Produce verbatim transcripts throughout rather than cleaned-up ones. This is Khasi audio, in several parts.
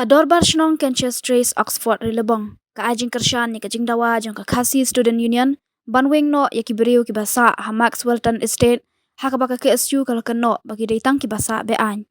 Ka Dorbar Shnong Kanchestres Oxford Rilibong ka ai jingkyrshan ïa ka jingdawa jong ka Khasi Student Union ban weng noh ïa ki briew kiba sah ha Maxwellton Estate, ha kaba ka K S U ka la kynnoh ba ki dei tang kiba sah be-aiñ.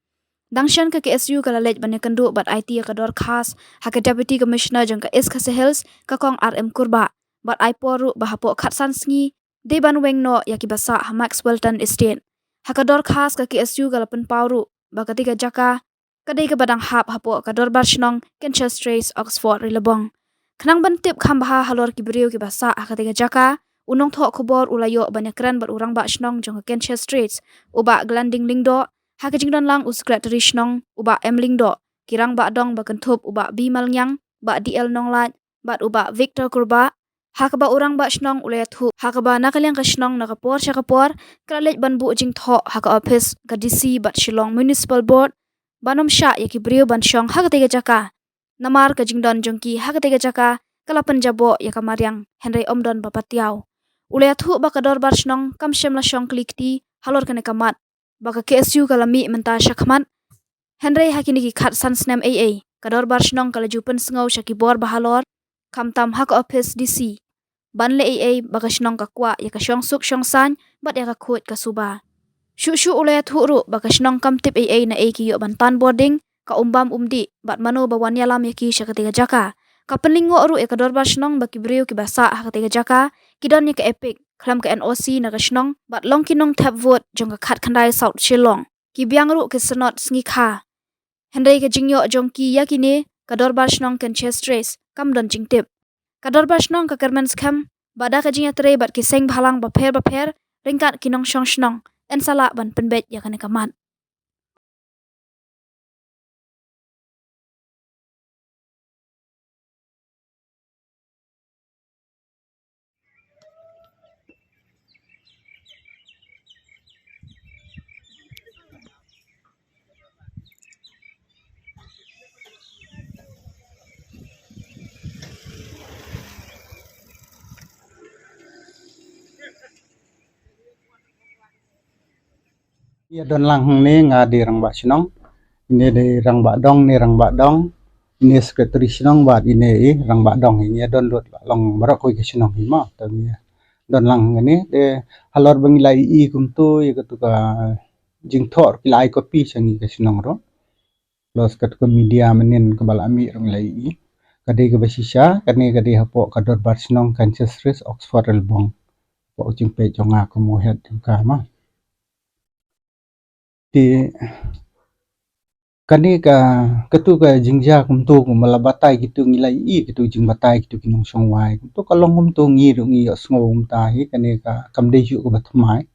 Dang shen ka K S U ka la leit ban ïakynduh bad aiti ïa ka dorkhas ha ka Deputy Commissioner jong ka East Khasi Hills, ka Kong R M Kurbah, bad ai por ruh ba hapoh khatsan sngi dei ban weng noh ïa kiba sah ha Maxwellton Estate. Ha ka dorkhas ka K S U ka la pynpaw ruh ba katei ka jaka ka dei kaba dang hap hapoh ka Dorbar Shnong Kanchestres Oxford Rilibong. Khnang ban tip kham bha halor ki briew kiba sah ha katei ka jaka, u nongthoh khubor u la ïoh ban ïakren bad u Rangbah Shnong jong ka Kanchestres, u Bah Glanding Lyngdoh, ha ka jingdon lang u Secretary Shnong, u Bah M Lyngdoh, ki Rangbah Dong ba kynthup u Bah B Malngiang, Bah D L Nonglait, bad u Bah Victor Kurbah, ha kaba u Rangbah Shnong u la ïathuh ha kaba na ka liang ka shnong na ka por sha ka por ka la leit ban buh jingthoh ha ka ophis ka D C bad Shillong Municipal Board ban ym shah ïa ki briew ban shong ha katei ka jaka. Namar ka jingdon jong ki ha katei ka jaka ka la pynjaboh ïa ka mariang, hynrei ym don ba patiaw. U la ïathuh ba ka Dorbar Shnong kam shym la shong kli kti halor kane ka mat, ba ka K S U ka la mih mynta shakhmat. Hynrei ha kine ki khatsan snem eiei, ka Dorbar Shnong ka la ju pynsngew sha ki bor bahalor, khamtam ha ka ophis D C, ban leh eiei ba ka shnong ka kwah ïa ka shongsuk shongsaiñ bad ïa ka khuid ka suba. Shuh shuh u la ïathuh ruh ba ka shnong kam tip eiei naei ki ïoh ban tan bording, ka umbam umdih bad mano ba wan ïalam ïa ki sha katei ka jaka. Ka pynlyngngoh ruh ïa ka Dorbar Shnong ba ki briew kiba sah ha katei ka jaka ki don ïa ka EPIC khlem ka N O C na ka shnong bad long ki nongthep vote jong ka khatkhyndai South Shillong. Ki biang ruh ki synod sngi kha. Hynrei ka jingïoh jong ki ïa kine, ka Dorbar Shnong Kanchestres kam don jingtip. Ka Dorbar Shnong ka kyrmen skhem ba da ka jingïatrei bad ki seng bhalang bapher bapher ryngkat ki nongshong shnong, yn sa lah ban pynbeit ïa kane ka mat. Ïa don lang hangne nga dei Rangbah Shnong. Ine dei Rangbah Dong, ne Rangbah Dong. Ine Secretary Shnong bad ine i Rangbah Dong. Ine don lut la long baroh kawei ka shnong hi mo. Tang ïa don lang hangne de halor ba ngi la ïohi kumto ïa katu ka jingthoh ki la ai copy sha ngi ka shnong ruh. Plus katu ka media mynnin kaba la mih ruh ngi la ïohi. Ka dei kaba shisha, kane ka dei hapoh ka Dorbar Shnong Kanchestres Oxford Rilibong. Hapoh ka jingpeit jong nga kum u head jong ka mo. Te kane ka, katu ka jingjia kumto kumba la batai kitu ngi la ïohi kitu jingbatai kitu ki nongshong wai. Kumto ka long kumto ngi ruh ngi ïohsngew kumta hi kane ka kam dei shuh kaba thymmai.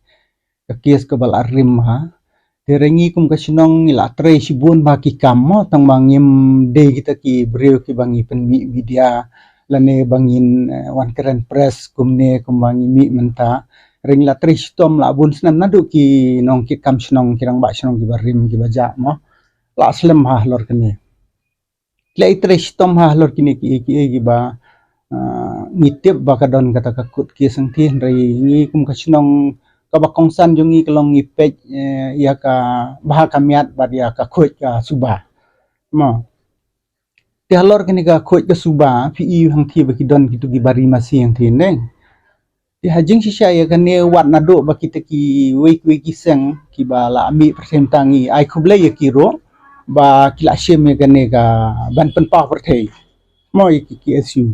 Ka case kaba la rim ha. Te hynrei ngi kum ka shnong ngi la trei shibun bha ki kam mo tang ba ngim dei kita ki briew kiba ngi pynmih media lane ba ngin, eh, wan kren press kumne kumba ngi mih mynta. Hynrei ngi la trei shitom la bun snem naduh ki nongkitkam shnong, ki rangbah shnong kiba rim kiba jah mo. La slem ha halor kane. Ki la ïatrei shitom ha halor kine kiei kiei kiba, ah, ngi tip ba ka don kata ka kut ki sangti, hynrei ngi kum ka shnong kaba kongsan jong ngi ka long ngi peit, eh, ïa ka bha ka miat bad ïa ka khuid ka suba. Mo. Te halor kane ka khuid ka suba phi i hangti ba ki don kitu kiba ri masi hangti ne. Te ha jingshisha ïa kane wat naduh ba kita kiwei kiwei ki seng kiba la mih pyrthei mynta ngi ai khublei ïa ki ruh ba ki la shim ïa kane ka ban pynpaw pyrthei. Mo ïa ki K S U.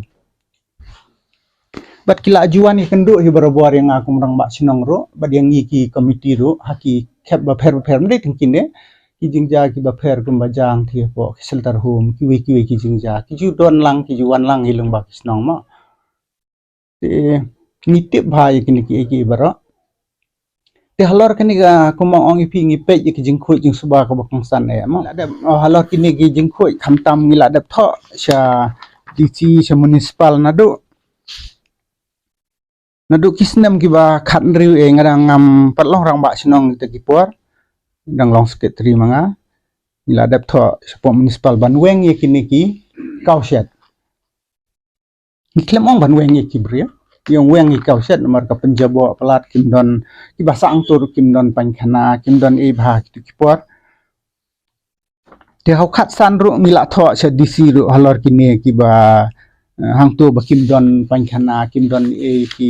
Bad ki la ju wan ïakynduh hi barabor ïa nga kum rangbah shnong ruh bad ïa ngi ki komiti ruh ha ki khep bapher bapher, ym dei tang kine, ki jingjia kiba pher kumba jia hangti hapoh ki shelter home, kiwei kiwei ki jingjia ki ju don lang, ki ju wan lang hi lyngba ki shnong mo. Te ngi tip bha ïa kine kiei kiei baroh. Te halor kane ka, kumba ong ïa phi, ngi peit ïa ki jingkhuid jingsuba kaba kongsan eh mo. Ngi la dep, oh, halor kine ki jingkhuid khamtam ngi la dep thoh sha D C, sha municipal naduh. Naduh ki snem kiba khathynriew eh, nga dang ngam pat long rangbah shnong kita ki por. Dang long secretary ma nga. Ngi la dep thoh shapoh municipal ban weng ïa kine ki cowshed. Ngi khlem ong ban weng ïa ki briew, ngi ong weng ïa ki cowshed namar ka pynjaboh palat, kim don kiba sah angtur, kim don painkhana, kim don ei bha kitu ki por. Te ha u khatsan ruh ngi la thoh sha D C ruh halor kine kiba, eh, hangto ba kim don painkhana, kim don ei ki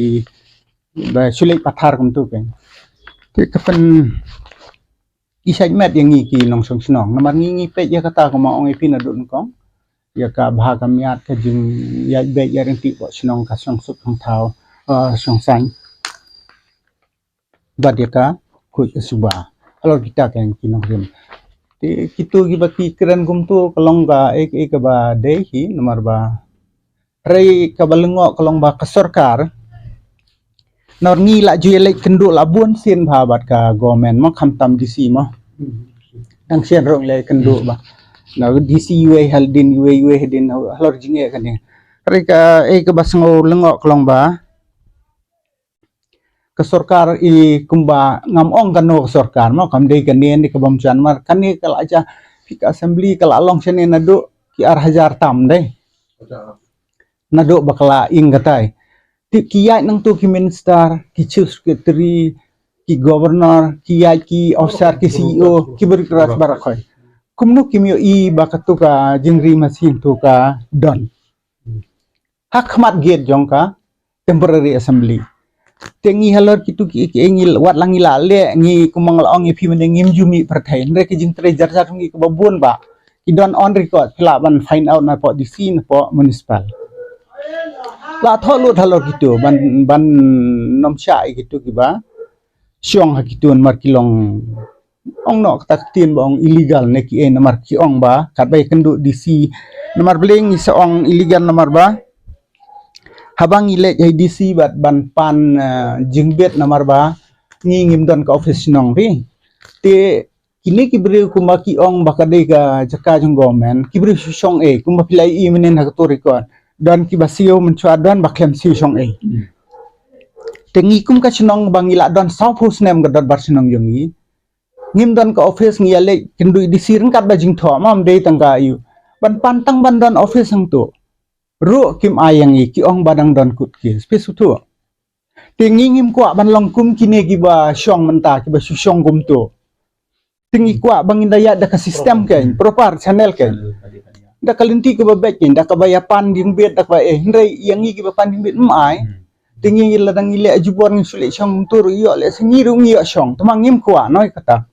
ba shu leit pathar kumto kein. Te ka pyn i shait met ïa ngi ki nongshong shnong. Namar ngi ngi peit ïa kata kumba ong ïa phi naduh nyngkong. Ïa ka bha ka miat, ka jingïaid beit ïaid ryntih poh shnong, ka shong suk shong thaw, eh, shong saiñ. Bad ïa ka khuid ka suba. Halor kita kein ki nongrim. Te kito kiba ki kren kumto ka long ka ei ei kaba dei hi namar ba hynrei kaba lyngngoh ka long ba ka sorkar. Nor ngi la ju ïaleit kynduh la bun sien bha bad ka government mo, khamtam D C mo. Tang sien ruh ngi la kynduh ba na D C iwei hadien, iwei iwei hadien halor jingeh kane. Hynrei ka ei kaba sngew lyngngoh ka long ba ka sorkar i kumba ngam ong kano ka sorkar mo, kam dei kane ne kaba ym jan mar kane ka la ja phi ka assembly ka la long shane naduh ki ar hajar tam dei. Naduh ba ka la ing katai. Te ki ïaid nangto ki minister, ki chief secretary, ki governor, ki ïaid ki officer, ki C E O, ki bureaucrat baroh khoit. Kumno kim ïohi ba kato ka jingri masing to ka don. Ha khmat gate jong ka temporary assembly. Te ngi halor kitu ki, ki ngi wat la ngi la leh ngi kumba nga la ong ïa phi mynne ngim ju mih pyrthei. Hynrei ki jingtrei jar jar ngi kaba bun ba ki don on record, phi lah ban find out na poh D C na poh municipal. La thoh lut halor kitu ban, ban nym shah ïa kitu kiba shong ha kitu namar ki long ong noh kata ka ktien ba ong illegal ne ki ei namar ki ong ba katba ïakynduh D C namar ba lei ngi sa ong illegal namar ba haba ngi leit ha D C bad ban pan, eh, jingbit namar ba ngi ngim don ka office shnong phi. Te kine ki briew kumba ki ong ba ka dei ka jaka jong government, ki briew shu shong ei kumba phi la ïohi mynnin ha kato record. Don kiba siew mynshuwa, don ba khlem siew shong ei. Te ngi kum ka shnong ba ngi la don sawphew snem ka dorbar shnong jong ngi. Ngim don ka office, ngi ïaleit kynduh D C ryngkat ba jingthoh, ma ym dei tang ka aïu. Ban pan tang ban don office hangto ruh kim ai ïa ngi, ki ong ba dang don court case. Phi sngewthuh. Te ngi ngim kwah ban long kum kine kiba shong mynta, kiba shu shong kumto. Te ngi kwah ba ngin da ïaid da ka system kein, proper channel kein. Da ka lynti kaba beit kein, da kaba ïa pan jingbit, da kaba eh, hynrei ïa ngi kiba pan jingbit ym ai. Te ngi lada ngi leh jubor ngi shu leh shong kumto ruh ïoh leh sa ngi ruh ngi ïoh shong. Te ma ngim kwah, noh ïa kata.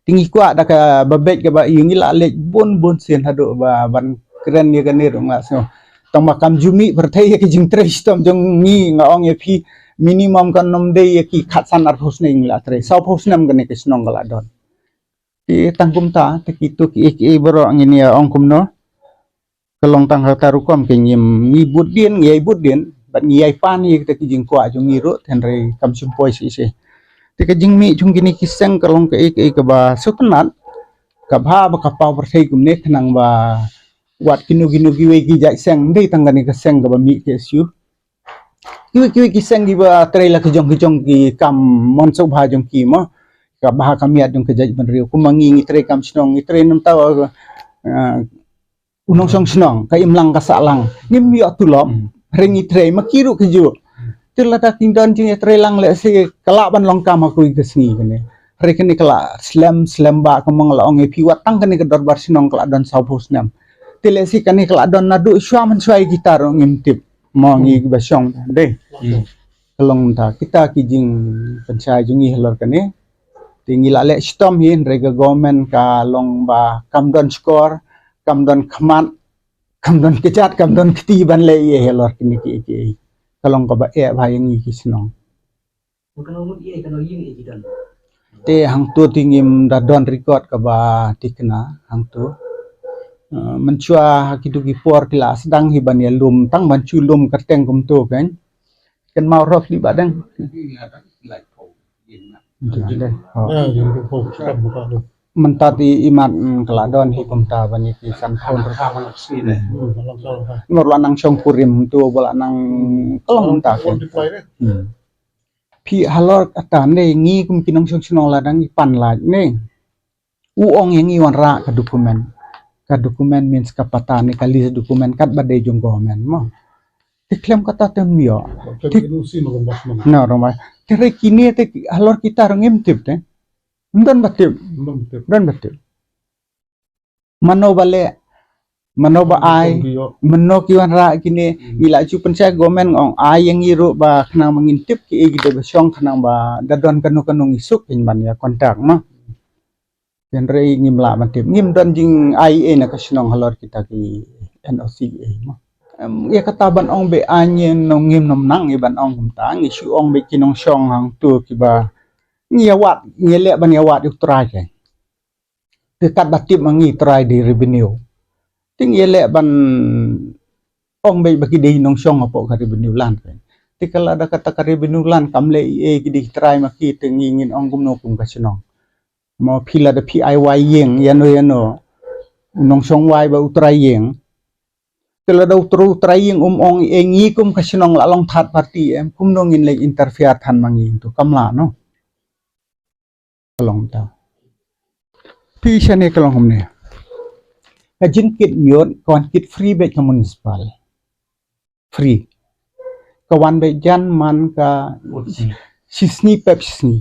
Te ngi kwah da kaba beit kaba ïa ngi la leit bun bun sien haduh ba ban kren ïa kane ruh nga sngew. Tang ba kam ju mih pyrthei ïa ki jingtrei shitom jong ngi, nga ong ïa phi minimum kan nym dei ïa ki khatsan arphew snem ngi la trei. Sawphew snem kane ka shnong ka la don. Te tang kumta, te kitu ki ei ki ei baroh ngin ïa ong kumno. Ka long tang kata rukom ke ngim, ngi bud dien, ngi ïai bud dien, bad ngi ïai pan ïa kita ki jingkwah jong ngi ruh, hynrei kam shym poi shisha shisha. Te ka jingmih jong kine ki seng ka long kaei kaei kaba sngewtynnat, kaba, ba ka paw pyrthei kumne khnang ba wat kino kino kiwei ki jait seng, ym dei tang kane ka seng kaba mih K S U. Kiwei kiwei ki seng kiba trei la ki jong ki jong ki kam mon sngewbha jong ki mo. Kaba ha ka miat jong ka jaitbynriew. Kumba ngi ngi trei kam shnong, ngi trei namar, eh, u nongshong shnong, ka imlang ka sahlang. Ngim ïoh tulop, hynrei ngi trei, ma ki ruh ki ju. Te lada kin don jingïatrei lang lehse ka lah ban long kam ha kawei ka sngi kane. Hynrei kane ka la slem, slem ba kumba nga la ong ïa phi wat tang kane ka dorbar shnong ka la don sawphew snem. Te lehse kane ka la don naduh shuwa mynshuwa ïa kita ruh ngim tip. Mo ngi kiba shong dei. Ka long mynta kita ki jingpynshai jong ngi halor kane. Te ngi la leh shitom hi hynrei ka government ka long ba kam don shkor, kam don khmat, kam don kjat, kam don kti ban leh ïa halor kine ki, ki. Ka long kaba eh bha ïa ngi ki shnong. Te hangto te ngim da don record kaba thikna hangto. Eh, mynshuwa ha kitu ki por ki la sdang hi ban ïalum tang ban shu lum kyrteng kumto kan. Kan mau roh li ba dang. Mynta te imat, mm, ka la don hi kumta ban ïa ki san pound. Mor la nang shong kurim tu ba la nang ka long mynta kan. Hmm. Phi halor kata ne ngi kum ki nongshong shnong la dang i pan lait ne. U ong ïa ngi wanrah ka document. Ka document means ka pata ne ka list document katba dei jong government mo. Te khlem kata te ym ïoh. Te ki nongsi na rong ba. Na rong ba. Te re kine te halor kita ruh ngim tip te. Ym don ba tip. Ym don ba tip. Ym don ba tip. Mano ba leh, mano ba ai, mano ki wanrah kine, ngi la ju pynshai government ong ai ïa ngi ruh ba khnang ba ngin tip ki ei ki dei ba shong khnang ba da don kano kano ngi suk kin ban ïa contact ma. Hynrei ngim lah ban tip, ngim don jingai ei na ka shnong halor kita ki N O C ei ma. Em, ïa kata ban ong ba ai ngin nong ngim nong nang ïa ban ong kumta, ngi shu ong ba ki nongshong hangto kiba ngi ïa wad, ngi leh ban ïa wad ïa u trai ke. Te kat ba tip ma ngi trai dei revenue. Te ngi leh ban ong beit ba ki dei nongshong hapoh ka revenue land. Te ka lada kata ka revenue land kam leh ei ei ki dei trai ma ki te ngi ngin ong kumno kum ka shnong. Mo phi lada phi ai wai ïing ïano ïano. U nongshong wai ba u trai ïing. Te lada u trai, u trai ïing um ong ei ngi kum ka shnong la long third party em kumno ngin leh interfere than ma ngi tu kam lah no. Ka long ta. Phi shane ka long kumne. Ka jingkit miot ka wan kit free beit ka municipal. Free. Ka wan beit jan man ka shisngi pep shisngi.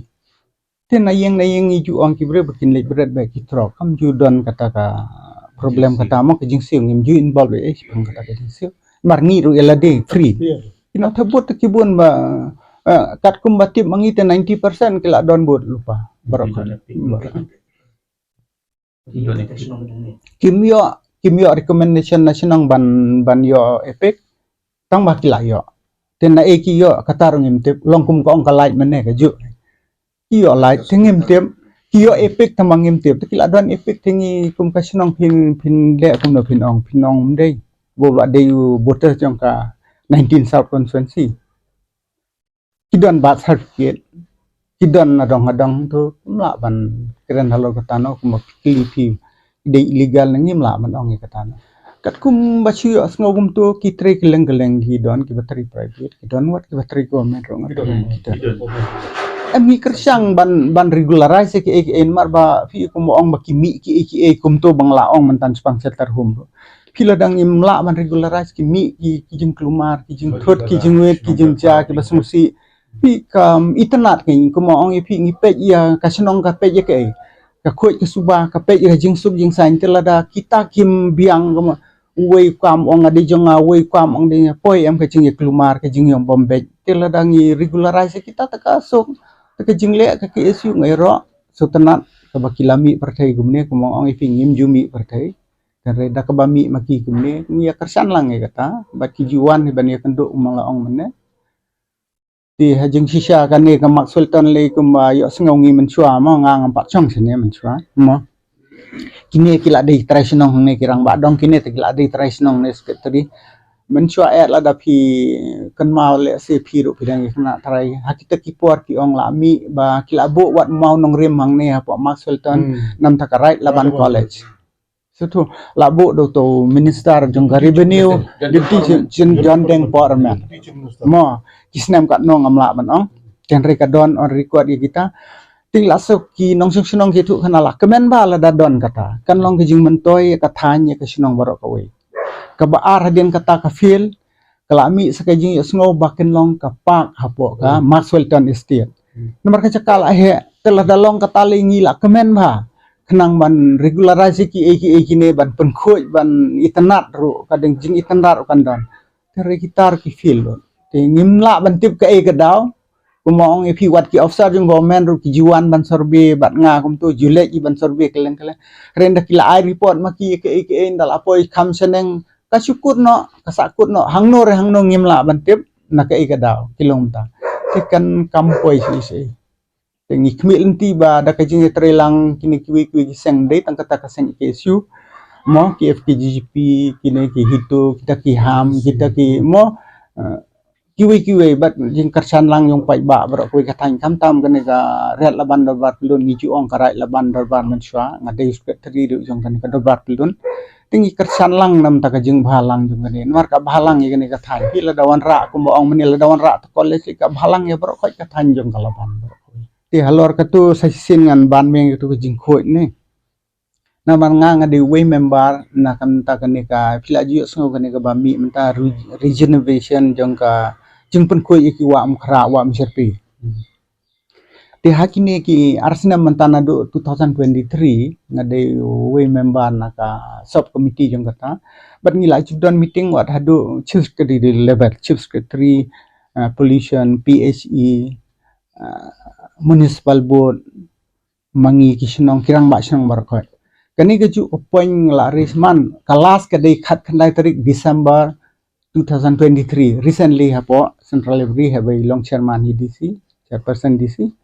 Te na ïing na ïing ngi ju ong ki briew ba kin leit bret beit ki trok kam ju don kata ka problem kata mo ka jingsiew ngim ju involve beit eh shibang kata ka jingsiew. Mar ngi ruh ïa lade free. Ki nongthep vote te ki bun ba, eh, katkum ba tip ma ngi te ninety percent ki la don vote lypa. Baroh. Kim ïoh, kim ïoh recommendation na shnong ban, ban ïoh EPIC. Tang ba ki la ïoh. Te na ei ki ïoh kata ruh ngim tip. Long kum ka ong ka light mynne ka juh. Ki ïoh light te ngim tip. Ki ïoh EPIC tang ba ngim tip. Te ki la don EPIC te ngi kum ka shnong phin, phin leh kumno phin ong, phin ong ym dei. Ba la dei u voter jong ka nineteen South constituency. Ki don birth certificate. Ki don na dong na dong tu ym lah ban kren halor kata no kumba ki kylli phi. Dei illegal na ngim lah ban ong ïa kata no. Katkum ba shu ïohsngew kumto ki trei kylleng kylleng ki don kiba trei private, ki don wat kiba trei government ruh ngat ki don. Em ngi kyrshang ban, ban regularize ki ei ki ei namar ba phi kumba ong ba ki mih ki ei ki ei kumto ba nga la ong mynta shaphang shelter home ruh. Phi lada ngim lah ban regularize ki mih ki, ki jingkulmar, ki jingthut, ki jingwit, ki jingjia kiba sngewsih. Phi kam itynnad kein kumba ong ïa phi ngi peit ïa ka shnong ka peit ïa kaei. Ka khuid ka suba ka peit ïa ka jingsuk jingsaiñ te lada kita kim biang kumba uwei u kam ong nga dei jong nga, uwei u kam ong dei nga poi em ka jingïakulmar ka jingïong bym beit. Te lada ngi regularize ïa kita te ka suk te ka jingleh ka K S U nga ïaroh. Sngewtynnad kaba ki la mih pyrthei kumne kumba ong ïa phi ngim ju mih pyrthei. Hynrei da kaba mih ma ki kumne ngi ïa kyrshan lang ïa kata bad ki ju wan ban ïakynduh kumba la ong mynne. Te ha jingshisha kane ka Mark Shelton lei kumba ïohsngew ngi mynshuwa mo nga ngam pat shong shane mynshuwa mo. Kine ki la dei trai shnong hangne ki rangbah dong kine te ki la dei trai shnong ne secretary. Mynshuwa eh lada phi kynmaw lehse phi ruh phi dang ïa khynnah trai ha kita ki por ki ong la mih ba ki la buh wat maw nongrim hangne hapoh Mark Shelton namta ka Raid Laban College. Shuh tu la buh da uto u minister jong ka revenue, Deputy John Deng Poramen. Mo ki snem katno ngam lah ban ong. Hynrei ka don on record ïa kita. Te la suk ki nongshong shnong ki thuh khana la kmen ba lada don kata kan long ka jingmyntoi ïa ka thaiñ ïa ka shnong baroh kawei. Kaba ar hadien kata ka field ka la mih sa ka jingïohsngew ba kan long ka park hapoh ka Mark Shelton Estate. Namar ka jaka la heh te lada long kata lei ngi la kmen ba khnang ban regularize ki ei ki ei kine ban pynkhuid ban itynnad ruh ka dang jingitynnad ruh kan don. Te hynrei kita ruh ki field ruh te ngim lah ban tip kaei ka daw. Kumba ong ïa phi wat ki officer jong government ruh ki ju wan ban survey bad nga kumto ju leit ki ban survey kylleng kylleng. Hynrei da ki la ai report ma ki kaei kaei da la poi kham shaneng ka shu kut noh ka sah kut noh hangno re hangno ngim lah ban tip na kaei ka daw ki long mynta. Te kan kam poi shi shi. Te ngi khmih lynti ba da ka jingïatreilang kine kiwei kiwei ki seng dei tang kata ka seng K S U mo ki F K J G P kine ki HITO kita ki HAM kita ki mo eh, kiwei kiwei bad jingkyrshan lang jong paidbah baroh kawei ka thaiñ khamtam kane ka Raid Laban Dorbar Pyllun ngi ju ong ka Raid Laban Dorbar mynshuwa nga dei secretary ruh jong kane ka Dorbar Pyllun. Te ngi kyrshan lang namta ka jingbhalang jong kane namar ka bhalang ïa kane ka thaiñ phi lada wanrah kumba ong mynne lada wanrah to college ka bhalang ïa baroh kawei ka thaiñ jong ka Laban baroh kawei. Te halor katu sa shisien ngan ban meng ïa katu ka jingkhuid ne. Namar nga nga dei uwei member na kata kane ka phi la ju ïohsngew kane kaba mih mynta re-, regeneration jong ka jingpynkhuid ïa ki wah Umkhrah wah Umshyrpi. Te ha kine ki ar snem mynta naduh two thousand twenty-three nga dei uwei member na ka sub committee jong kata. Bad ngi la ju don meeting wat haduh chief secretary level, chief secretary, uh, pollution, P H E, uh, municipal board, ma ngi ki shnong, ki rangbah shnong baroh khoit. Kane ka juh ka point la raise man, ka last ka dei khatkhyndai tarik December two thousand twenty-three, recently hapoh Central Library haba i long chairman hi D C, chairperson D C.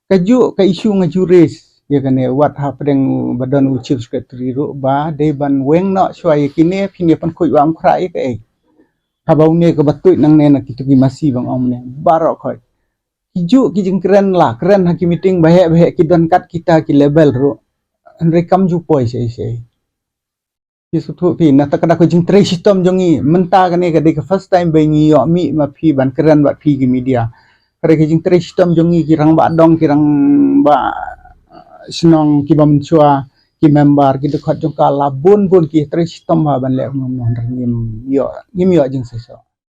Ka juh ka issue nga ju raise ïa kane wat hapdeng ba don u chief secretary ruh ba dei ban weng noh shuwa ïa kine, phin ïa pynkhuid wa ym khrah ïa kaei. Haba une kaba tuid nangne na kitu ki masi ba nga ong mynne baroh khoit. Ki juh ki jingkren la kren ha ki meeting baheh baheh, ki don kat kita ki level ruh. Hynrei kam ju poi shaei shaei. Phi sngewthuh phi, na kata ka dei ka jingtrei shitom jong ngi. Mynta kane ka dei ka first time ba ngi ïoh mih ma phi ban kren bad phi ki media. Ka dei ka jingtrei shitom jong ngi ki rangbah dong, ki rangbah, uh, shnong, kiba mynshuwa, ki member, ki dkhot jong ka la bun bun ki trei shitom bha ban leh kumno kumno, hynrei ngim ïoh, ngim ïoh jingshisha.